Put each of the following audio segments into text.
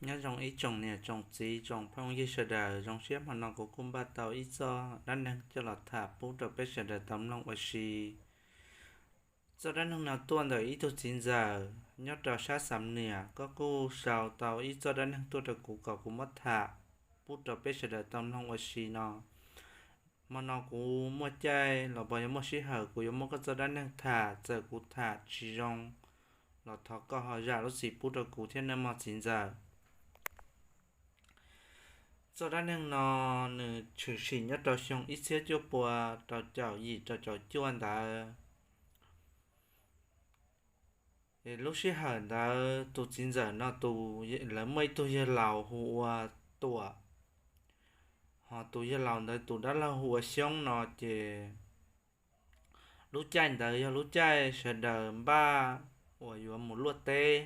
Nyob zoo ib tsoom niam tsoom txiv tsoom phooj ywg sawv daws, zoo siab hmo no kuv kuj npaj tau ib txoj dab neeg coj los tham pub rau peb sawv daws tau mloog ua si. Txoj dab neeg no tuaj ntawm ib tug txiv ntxawm nyob rau sab Xam Nias, koj kuj sau tau ib txoj dab neeg tuaj rau kuv kom kuv muab tham pub rau peb sawv daws tau mloog ua si no. Hmo no kuv muaj caij los pos yog muaj sij hawm kuv yuav muab koj txoj dab neeg tham, txawm kuv tham tsis zoo los thov koj ho zam lub txim pub rau kuv thiab nawb mog txiv ntxawm. Txoj dab neeg no nws tshwm sim nyob rau xyoo ib txhiab cuaj pua rau caum yim rau caum cuaj ntawd. Lub sij hawm ntawd tus txiv ntxawm no tus, lawv muaj ib tug yawg laus hu ua Tuam, ho tus yawg laus ntawd tus dab laug hu ua Xyoob no ces lub caij ntawd yog lub caij sawv daws npaj uas yuav mus luaj teb.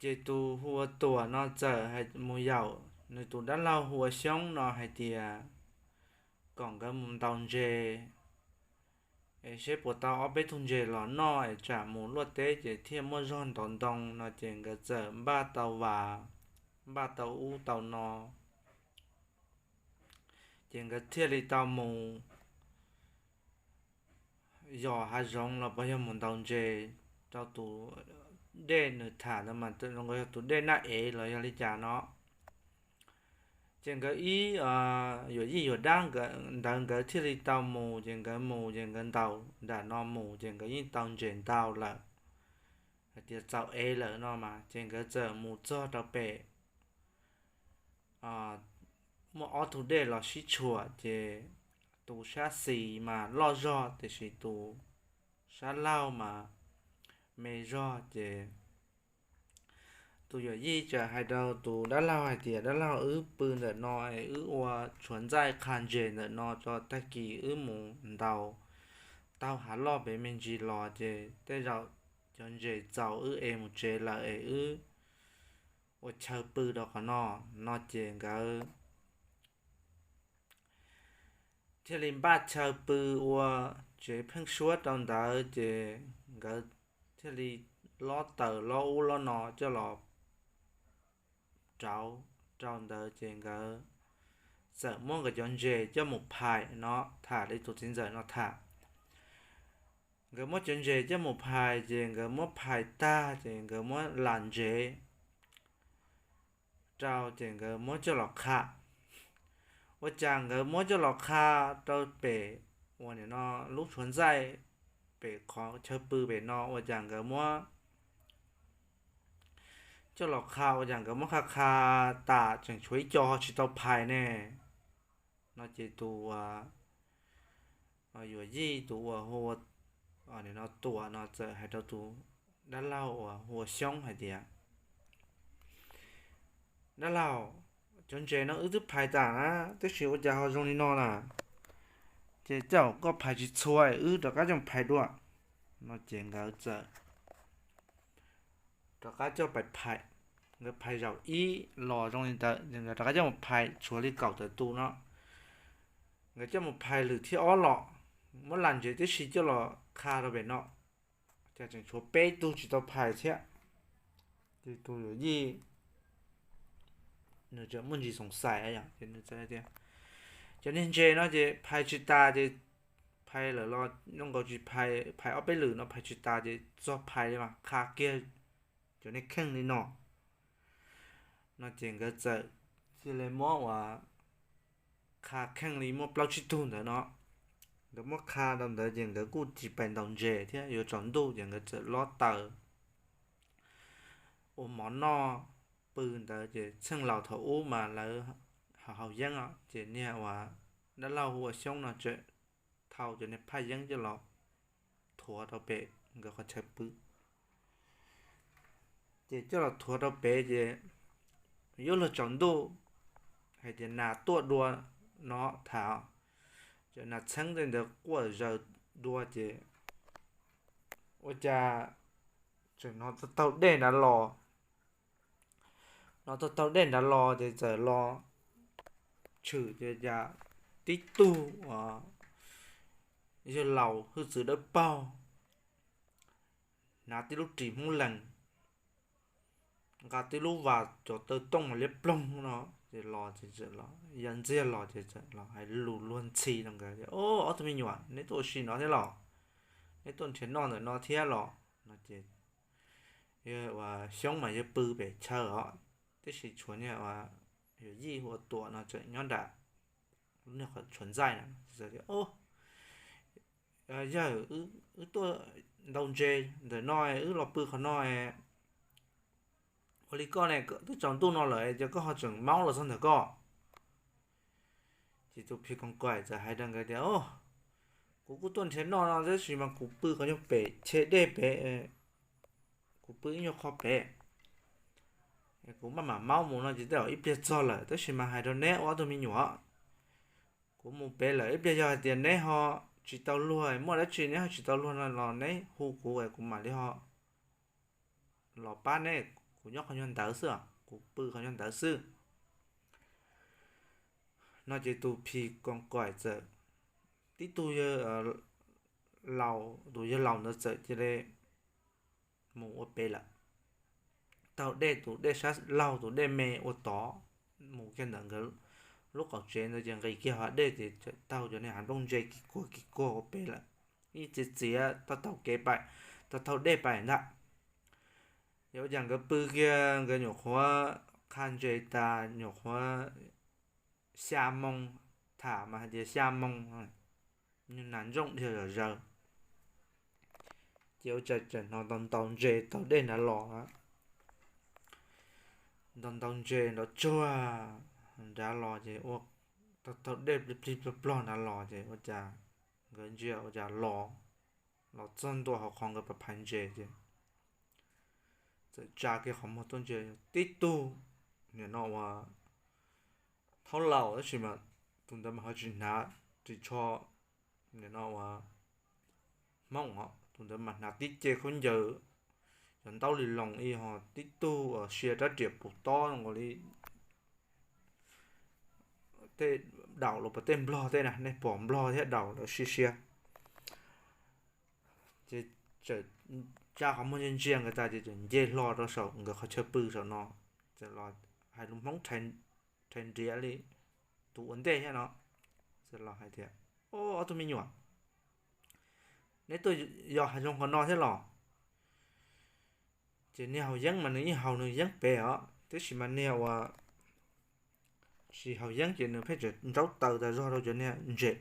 Ces tus hu ua Tuam no txawm mus yaum nws tus dab laug hu ua Xyoob no hais tias kom nkawd mus ntaus ntses es seb puas tau ob peb tug ntses los noj es tsam mus luaj teb ces thiaj muaj zog ntov ntoo no ces nkawd txawm npaj tau vas, npaj tau ub tau no, ces nkawd thiaj li tau mus yos hav zoov los pos yog mus ntaus ntses rau tus dej nws tham ntawd mas zoo nkaus yog tus dej Naj Ev los yog li cas no. Ces nkawd ib yuam yij yuam dab ntawd nkawd thiaj li tau mus, ces nkawd mus ces nkawd ntaus nram no mus ces nkawd yeej tau ntses ntau lawm, hais tias txaus ev lawm no mas ces nkawd txawm mus txog rau pem muaj ob tug dej los sib tshuam, ces tus sab xis mas loj zog tiam sis tus sab laug mas me zog. Ces tus yuam yij txawm hais rau tus dab laug hais tias, dab laug, wb pw ntawm no es wb ua tshuav ntxaij qha ntses ntawm no tso, tag kis wb mus ntaus taug hav loj pem me ntsis los ces tej zaum cov ntses txaus wb ev mus tsev lawm es wb ua chaw pw rau qhov no. No ces nkawd thiaj li npaj chaw pw ua tsev pheeb suab rau ntawd, ces nkawd thiaj li lob taws lob ub lob no coj los rauv rau ntawd, ces nkawd txawm muab nkawd cov ntses coj mus phais no, tham li tus txiv ntxawm no tham. Nkawd muab cov ntses coj mus phais, ces nkawd muab phais tag ces nkawd muab las ntsev rau ces nkawd muab coj los qha. Ua cas nkawd muab coj los qha rau pem uas nim no lub tshuav ntxaij pem qhov chaw pw pem no, ua cas nkawd muab coj los qha, ua cas nkawd muab qha qha tas tseem tshuav ib co ho tsis tau phais ne. No ces tus yuam yij tus uas hu ua Tuam no txawm hais rau tus dab laug uas hu ua Xyoob hais tias, dab laug, cov ntses no wb twb phais tas na, tab sis ua cas ho zoo li no na? Ces tej zaum koj phais tsis txhua, wb rov qab coj mus phais dua. No ces nkawd txawm rov qab coj pais phais. Nkawd phais zaum ib los zoo li ntawd, nkawd rov qab coj mus phais tshuav li kaum tawm tus no. Nkawd coj mus phais lwm thib ob los, muab las ntsev tib si coj los qha rau pem no, cas tseem tshuav peb tug tsis tau phais thiab. Ces tus yuam yij nws tseem muaj ntsis xoom xais, cov niag ntses no ces phais tsis tas ces phais lawm los zoo nkaus tsis phais, phais ob peb lwm no phais tsis tas ces txog phais li mas qha kiag cov niag kheej li no. No ces nkawd txawm cia li muab uas qha kheej li muaj plaub tsib tug ntawd no. Nkawd muab qha rau ntawd ces nkawd kuj tsis pais ntaus ntses thiab, yuav tsaus ntuj ces nkawd txawm lob taws ua mov noj pw ntawd. Ces txheej laus thaum ub mas lawv haus yeeb os, ces niag uas dab laug hu ua Xyoob no tseem thau cov niag phaj yeeb coj los thuav rau pem nkawd qhov chaw pw. Ces coj los thuav rau pem ces yuav luag tsaus ntuj hais tias nas tuaj dua no tham, cov nas txheeb tej ntawd quaj zaws dua ces ua cas tseem hnov taug taug dej nrad los. Hnov taug taug dej nrad los ces txawm los tshwm ces cas tib tug yawg laus hwj txwv dawb paug, hnav tib lub ris Hmoob Lees, nqa tib lub vas cov taw tooj mas liab ploog no, ces los ces txawm los ya ntxiag los ces txawm los hais lus luag ntxhi rau nkawd tias, Ob, ob tug me nyuam, neb tuaj ua si no thiab los? Neb tuaj nrhiav noj ntawm no thiab los? No ces yawg ua Xyoob mas yawg pw pem chaw os, tiam sis tshuav niag ua yawm yij hu ua Tuam no tseem nyob nram lub niag qhov tshuav ntxaij na. Yawg, wb tuaj ntaus ntses ntawm no, wb los pw qhov no, ua li koj ne, twb tsaus ntuj no lawm ces koj ho tseem maub los txog ntawm koj? Ces tus phis koos kaim txawm hais rau nkawd tias, Kuv kuj tuaj nrhiav noj no tab sis mas kuv pw qhov nyuag pem che dej pem, kuv pw ib nyuag qho pem, kuv maj mam maub mus no ces tej zaum ib pliag txog lawm, tab sis mas hais rau neb ob tug me nyuam, kuv mus pem lawm, ib pliag yog hais tias neb ho tsis tau luag, muaj dab tsi neb ho tsis tau luag no los neb hu kuv, kuv mam li ho los pab neb, kuv nyob qhov nyuag ntawd xwb, kuv pw qhov nyuag ntawd xwb. No ces tus phis koos kaim txawm, tib tug yawg laus, tus yawg laus ntawd txawm cia li mus ua pem lawm, taug dej, tus dej sab laug, tus dej me ua tod, mus kiag ntawm nkawd lub qaum tsev ntawd ces nqis kiag hav dej ces txawm taug cov niag hav nplooj ntse kis kuag kis kuag ua pem lawm, ib txiav txiav taug taug kev pais, taug taug dej pais ntag. Ces ua cas nkawd pw kiag nkawd nyuam qhuav qha ntses tas nyuam qhuav xya moo, tham mas hais tias xya moo, nas ntsooj dhia zom zaws, ces ua cas tseem hnov ntaus ntaus ntses taug dej nrad los, ntaus ntaus ntses nrov tsuag nrad los ces ua taug taug dej plig plig plog plog nrad los ces ua cas nkawd ntsia ua cas los, los txog ntua hauv qhov nkawd pais phais ntses ces txawm tsa kiag qhov muag tuaj ntsia tib tug, nim no ua thaub laus tab sis mas tus ntawd mas ho tsis hnav ris tsho, nim no ua Hmoob os, tus ntawd mas hnav tib ce khaub ncaws, cov ntaub li loos ib ho tib tug ua sia rab riam puv tob nkaus li tej daum los puas tej nplog tej na, nej pom nplog thiab daum lawv sia sia. Ces txawm tsa qhov muag ntsia ntsia nkawd tas ces txawm nce hlo rau saum nkawd qhov chaw pw saum no, txawm los hais lus Hmoob rhais nriav li tus ua ntej thiab no, txawm los hais tias, Ob tug me nyuam, neb tuaj yos hav zoov qhov no thiab los? Ces niag haus yeeb mas nws yeej haus nws yeeb pem os, tiam sis mas niag uas tsis haus yeeb ces nws pheej tseem ntsaub taws tas zog rau cov niag ntses.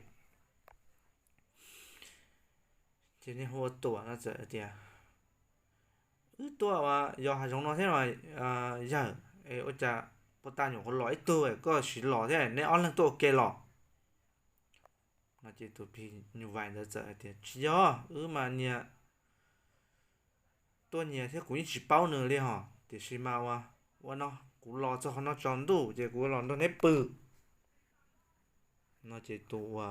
Ces niag hu ua Tuam no txawm tias, Wb tuaj yos hav zoov no thiab no yawg, es ua cas puag ta nyuam qhuav los ib tug es koj siv los thiab neb ob leeg tuaj ua ke los? No ces tus phis nyuj vais ntawd txawm hais tias, Tsis yog, wb mas nyias tuaj nyias thiab kuv yeej tsis paub nws li hos, tiam sis mas ua, ua no kuv los txog qhov no tsaus ntuj ces kuv los nrog neb pw. No ces tus ua,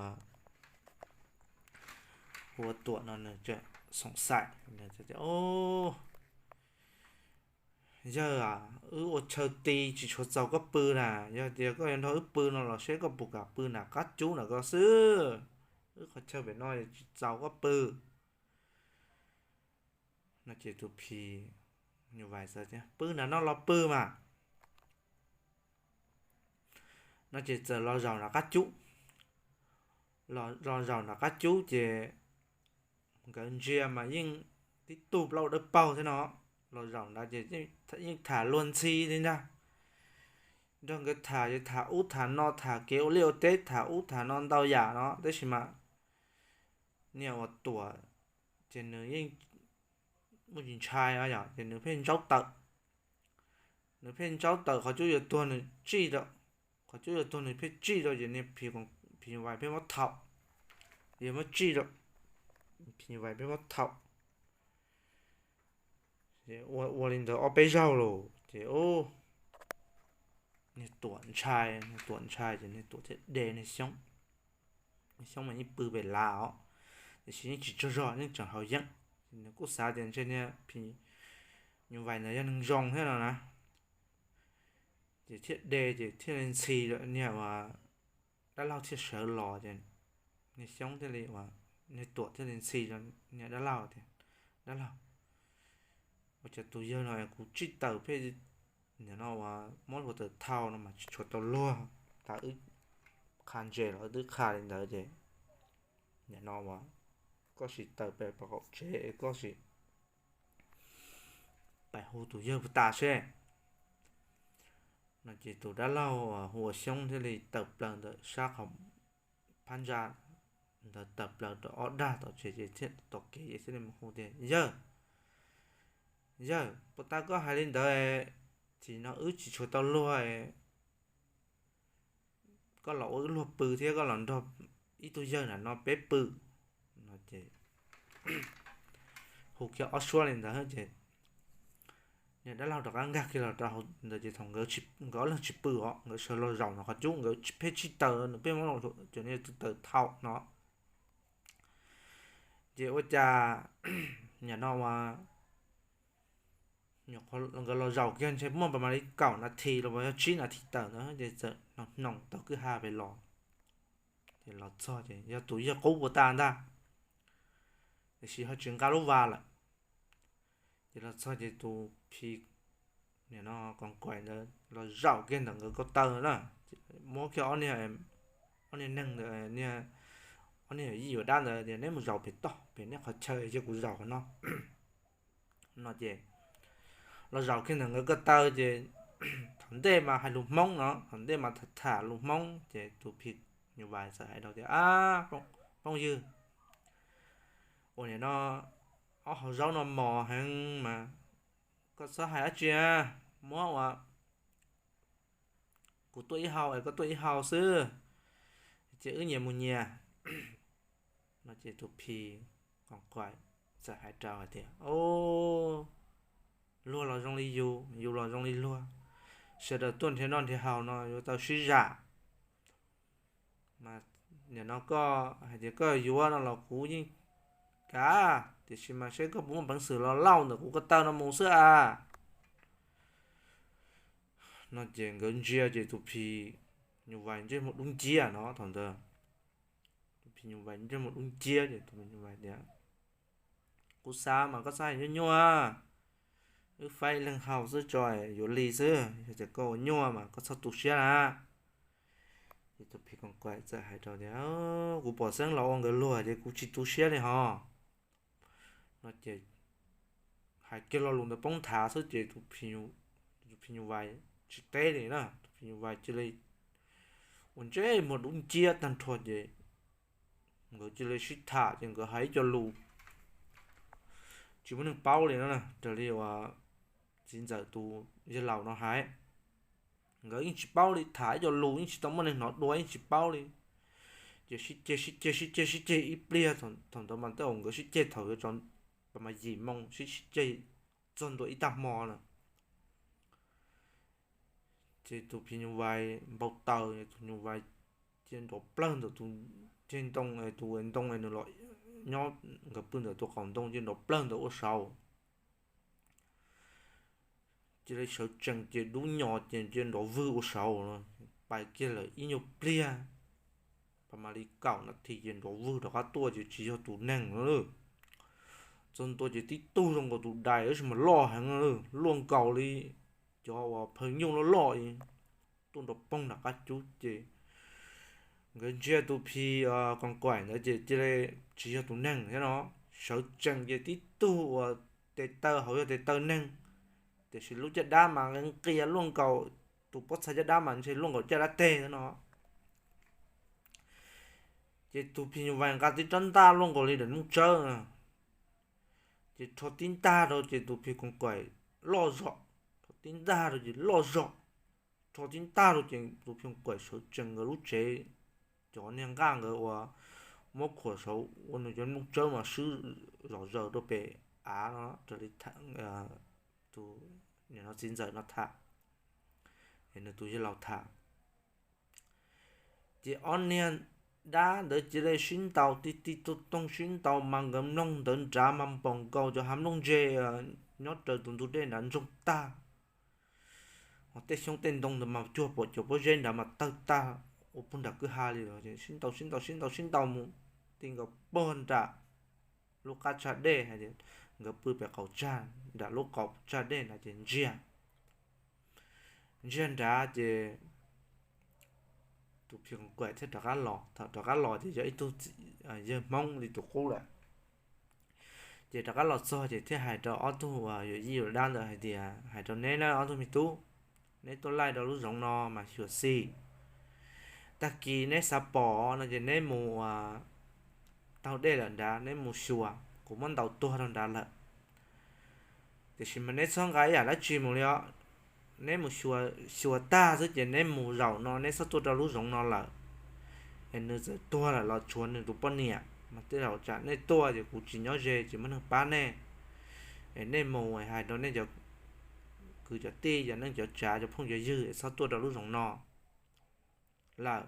ua Tuam no nws xoom xaim, Yawg, wb ua chaw ti tsis tshua txaus koj pw na, yog tias koj yuav nrog wb pw no los seb koj puas kam pw nram qab cub nram ko xwb. Wb qhov chaw pem no tsis txaus koj pw. No ces tus phis nyuj vais txawm tias, Pw nram no los pw mas. No ces txawm los zaum nram qab cub, los zaum nram qab cub ces nkawd ntsia mas yeej tib tug plaub dawb paug thiab no, los zaum nrad ces yeej tham luag ntxhi li ntag. Nrog nkawd tham ces tham ub tham no, tham kev ua liaj ua teb, tham ub tham no ntau yam no, tab sis mas niag uas Tuam ces nws yeej muaj tsis ntshai yom, ces nws pheej ntsaub tawm. Nws pheej ntsaub tawm, qhov cub yuav tuag nws tsij rau, qhov cub yuav tuag nws pheej tsij rau ces niag phis nyuj vais pheej muab thaum, yog muab tsij rau, phis nyuj vais pheej muab thaum. Ua, ua li ntawd ob peb zaug los ces niag Tuam ntshai, niag Tuam ntshai ces niag Tuam thiaj de niag Xyoob. Niag Xyoob mas yeej pw pem lav os, tiam sis yeej tsis tsaug zog, yeej tseem haus yeeb. Nws kuj xav tias ntshe niag phis nyuj vais ntawd yog neeg zoo thiab no na, ces thiaj de ces thiaj li ntxhi niag uas dab laug thiaj sawv los ces niag Xyoob thiaj li, niag Tuam thiaj li ntxhi niag dab laug tias, Dab laug, ua cas tus yawg no kuv tsij tawm pheej nim no uas muab hluav taws thau no mas tsis tshua tau luag. Thaum wb qha ntses los twb qha li ntawd ces nim no uas koj sim tawm pem qaum tsev, koj sim pais hu tus yawg puag ta seb. No ces tus dab laug hu ua Xyoob thiaj li tawm plaws ntawm sab qhov phab ntsa ntawd, tawm plaws rau ob dag tom tsev ces thiaj tom kev ces thiaj li mus hu tias, Yawg, yawg, puag ta koj hais li ntawd, thaum no wb tsis tshua tau luag, koj los ua wb luag pw thiab koj los nrog ib tug yawg nram no peb pw. No ces hu kiag ob suab li ntawd ces niag dab laug rov qab nkag kiag los rau hauv ntawd ces thaum nkawd ob leeg tsis pw os, nkawd sawv los zaum no qhov cub, nkawd pheej tsib taws nws pheej muab cov niag taws thau no. Ces ua cas nim no uas nkawd los zaum kiag ntshe muaj pas mam li kaum nas this los yog tsib nas this tawm ntawd ces txawm hnoos hnoos taug kwj ha pem los. Ces los txog ces yog tus yawg qub puag ta ntag, tiam sis ho tsis nqa lub vas lawm. Ces los txog ces tus phis nim no Koos Kaim ntawd los zaum kiag ntawm nkawd ko taw na, muab kiag ob niag neeg ntawd, ob niag yij yuav dab ntawd tias, Neb mus zaum pem toj, pem neb qhov chaw, cia kuv zaum qhov no. No ces los zaum kiag ntawm nkawd ko taw ces thaum ntej mas hais lus Hmoob no, thaum ntej mas tham tham lus Hmoob ces tus phis nyuj vais txawm hais rau tias, Ab, phooj ywg, ua nim no ob hauv zaub no mos heev mas koj txhob hais dab tsi, muab ua kuv tuaj ib hau es koj tuaj ib hau xwb, ces wb nyias mus nyias. No ces tus phis Koos Kaim txawm hais rau hais tias, Au, luag los zoo li yus, yus los zoo li luag, sawv daws tuaj nrhiav noj nrhiav haus no yuav tau sib zam. Mas nim no koj hais tias koj yuav no los kuv yeej kav, tiam sis mas seb koj puas muaj peev xwm los lauj ntawm kuv ko taw no mus xwb as. No ces nkawd ntsia ces tus phis nyuj vais ntsej muag dub nciab no thaum ntawd. Tus phis nyuj vais ntsej muag dub nciab ces tus phis nyuj vais tias, Kuv xav mas koj txhob hais nyuaj nyuaj, wb faib leeg haus xwb tso, yuav li xwb, yog tias koj ua nyuaj mas koj txhob tu siab na. Ces tus phis Koos Kaim txawm hais rau tias, Kuv pom xeeb los ua nkawd luag ces kuv tsis tu siab li hos. No ces hais kiag lo lus ntawd poob nthav xwb ces tus phis nyuj vais tsis teb li na, tus phis nyuj vais cia li ua ntsej muag dub nciab tag nrho ces nkawd cia li sib tham ces nkawd hais ib co lus tsis muaj neeg paub li no na, raws li uas txiv ntxawm tus yawg laus no hais. Nkawd yeej tsis paub li, tham ib co lus yeej tsis tau muaj neeg hnov dua yeej tsis paub li. Ces sib ceg sib ceg sib ceg sib ceg ib pliag, thaum ntawd mas tej zaum nkawd sib ceg thaum yuav tso pas mas yim moo, sib sib ceg txog ntua ib tag hmo lawm. Ces tus phis nyuj vais npau taws, tus nyuj vais cia nrov plawg ntawm tus ceg ntoo, tus ntoo nws los nyob, nkawd pw ntawm tus qaum ntoo cia nrov plawg ntawd ua saud. Cia li sawv tsees ces dub nyos ces cia nrov vwg ua saud, pais kiag lawm ib nyuag pliag, pas mam li kaum nas this ces nrov vwg rov qab tuaj ces tsis yog tus neeg no lawm. Txog ntua ces tib tug zoo nkaus tus dais tab sis mas loj heev, luaj nkaus li cov uas phaw nyuj loj loj tuaj nrov poog nram qab cub ces nkawd ntsia tus phis Koos Kaim ntawd ces cia li tsis yog tus neeg thiab no. Sawv tsees ces tib tug uas tes taw hauv yog tes taw neeg, tiam sis lub caj dab mas nqia luaj nkaus, tus pob txha caj dab mas ntshe luaj nkaus caj dab teg no. Ces tus phis nyuj vais nqa tib rab ntaj luaj nkaus li daim nplooj tsawb, ces rho tib ntag rau ces tus phis Koos Kaim loj zog, rho tib ntag rau ces loj zog, rho tib ntag rau ces tus phis Koos Kaim sawv tsees nkawd lub tsev, cov niag nqaj nkawd uas muab khuam saud ua nws cov nplooj tsawb mas swb zom zaws rau pem av no raws li tus nim no txiv ntxawm no tham, nws tus yawg laus tham. Ces ob niag dab ntawd cia li sib ntaus ti ti toog toog sib ntaus mas nkawd mloog ntawd nrad mas npaum nkaus cov hav nplooj ntse nyob raws tus ntug dej nrad ntsoog tag. Ho tej xyoob tej ntoo ntawd mas cuag pom cov pob zeb nrad mas tawg tag ua puag nram kwj ha li lawm. Sib ntaus sib ntaus sib ntaus sib ntaus mus ti nkaus puag nram lub qab tsag dej hais tias nkawd pw pem qaum tsag, nram lub qaum tsag dej nrad ces ntsiag. ntsiag nrad ces tus phim koos kaim thiaj rov qab los. Thaum rov qab los ces yog ib tug yawg Hmoob li tus qub lawm. Ces rov qab los txog ces thiaj hais rau ob tug uas yuav yij yuav dab ntawd hais tias, hais rau neb na ob tug me tub, neb tuaj laij rau lub zoov no mas xyuam xim, tag kis neb xav pom no ces neb mus taug dej lawm nrad, neb mus xyuas, kuv muab ntaus tuag rau nrad lawm. Tiam sis mas neb txhob nqa ib yam dab tsi mus li os. Neb mus xyuas tag xwb ces neb mus, zaum no neb txhob tuaj rau lub zoov no lawm. Es nws txawm tuag lawm los tshuav nws tus poj niam mas tej zaum tsam nej tuaj ces kuv tsis nyob ze tsis muaj neeg pab nej. Es nej mus hais rau nej cov kwv cov tij, cov neej cov tsav, cov phooj cov ywg es txhob tuaj rau lub zoov no lawm.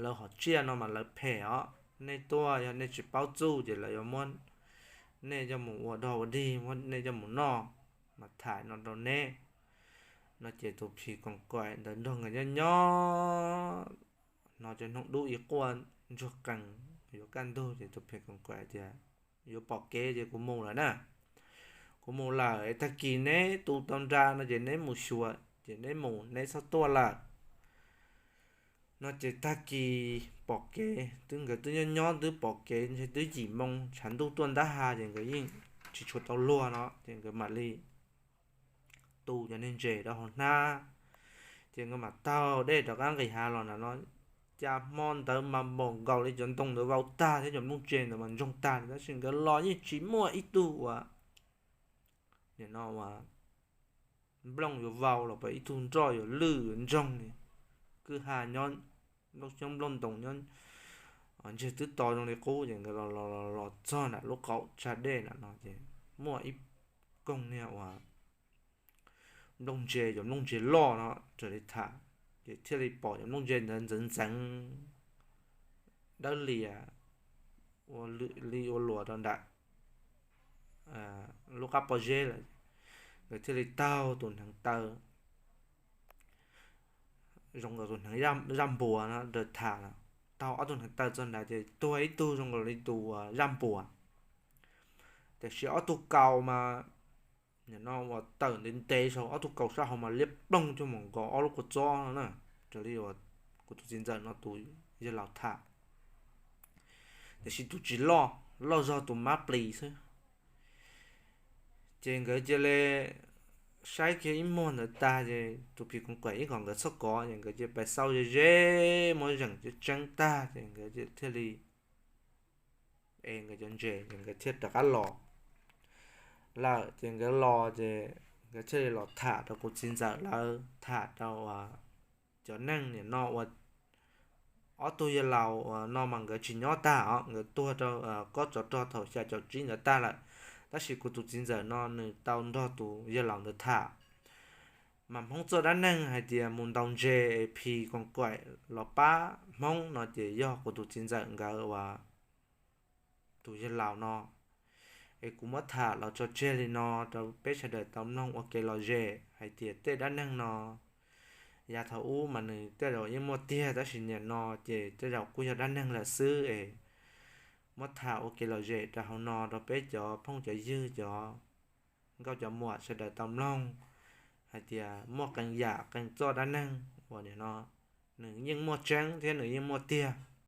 Lawv hom tsiaj no mas lawv phem os. Nej tuaj yog nej tsis paub txuj ces lawv yuav muab nej coj mus ua dog ua dig, muab nej coj mus noj, mas tham no rau neb. No ces tus phim koos kaim ntawd nrog nkawd nyob nyob, hnov cov noog dub ib quaj ntsuag qees yuav kaj ntug ces tus phim koos kaim tias, yuav pom kev ces kuv mus lawm na. Kuv mus lawm es tag kis neb tu tau nra no ces neb mus xyuas, ces neb mus, neb txhob tuaj lawm. No ces tag kis pom kev, twb nkawd twb nyob nyob twb pom kev ntshe twb yim moo tshav ntuj tuaj ntab ha ces nkawd yeej tsis tshua tau luag no ces nkawd mam li tu cov niag ntses rau hauv hnab, ces nkawd mam taug dej rov qab nqis hav los na no. Cas hmo ntawd mas npaum nkaus li cov ntoo ntawd vau tag thiab cov nplooj ntse ntawd mas ntsoog tag li, tab sis nkawd los yeej tsis muaj ib tug uas, nim no uas nplooj yuav vau los pas ib tug nroj yuav lwj yuav ntsoog li. Kwj ha nyob, nplooj xyoob nplooj ntoos nyob, ntseg twb to zoo li qub ces nkawd los los los txog nram lub qaum tsag dej na no ces muaj ib koog niag uas nplooj ntse, cov nplooj ntse loj no raws li tham, ces thiaj li pom cov nplooj ntse ntawd ntxeev ntxeev dawb lias li ua luam rau nram lub qab pob zeb lawm. Nkawd thiaj li taug tus hneev taw zoo nkaus tus hneev zaj npuas no raws tham na, taug ob tug hneev taw txog nrad ces tuag ib tug zoo nkaus li tus zaj npuas. Tiam sis ob tug kaus mas, nim no uas tawm ntev ntev saum ob tug kaus sab hauv mas liab ploog cuag mus nkaus ob lub kua txob no na, raws li uas kuv tus txiv ntxawm no tus yawg laus tham. Tiam sis tus tsis loj, loj zog tus mab plis xwb. Ces nkawd cia li saib kiag ib muag ntawd tag ces tus phim koos kaim ib kom nkawd txhob kov ces nkawd cia li pais xauj ze ze, muab zeem tseeb tag ces nkawd thiaj li es nkawd cov ntses ces nkawd thiaj rov qab los lawm. Ces nkawd los ces nkawd thiaj li los tham rau kuv txiv ntxawm lawv, tham rau cov neeg nim no uas ob tug yawg laus no mas nkawd tsis nyob tag os, nkawd tuag rau kob tsov rog thaum xya caum tsib ntawd tag lawm. Tab sis kuv tus txiv ntxawm no nws tau nrog tus yawg laus ntawd tham, mas Hmoob txoj dab neeg hais tias mus ntaus ntses es phim koos kaim los pab Hmoob no ces yog kuv tus txiv ntxawm nkawd uas tus yawg laus no. Es kuv muab tham los tso tseg li no rau peb sawv daws tau mloog ua kev lom zem hais tias tej dab neeg no yav thaum ub mas nws tej zaum yeej muaj tiag, tab sis nim no ces tej zaum kuj yog dab neeg lawm xwb es muab tham ua kev lom zem rau hauv no rau peb cov phooj cov ywg, cov nkauj cov muam sawv daws tau mloog hais tias muaj qee yam qee txoj dab neeg uas nim no nws yeej muaj tseeb thiab nws yeej muaj tiag.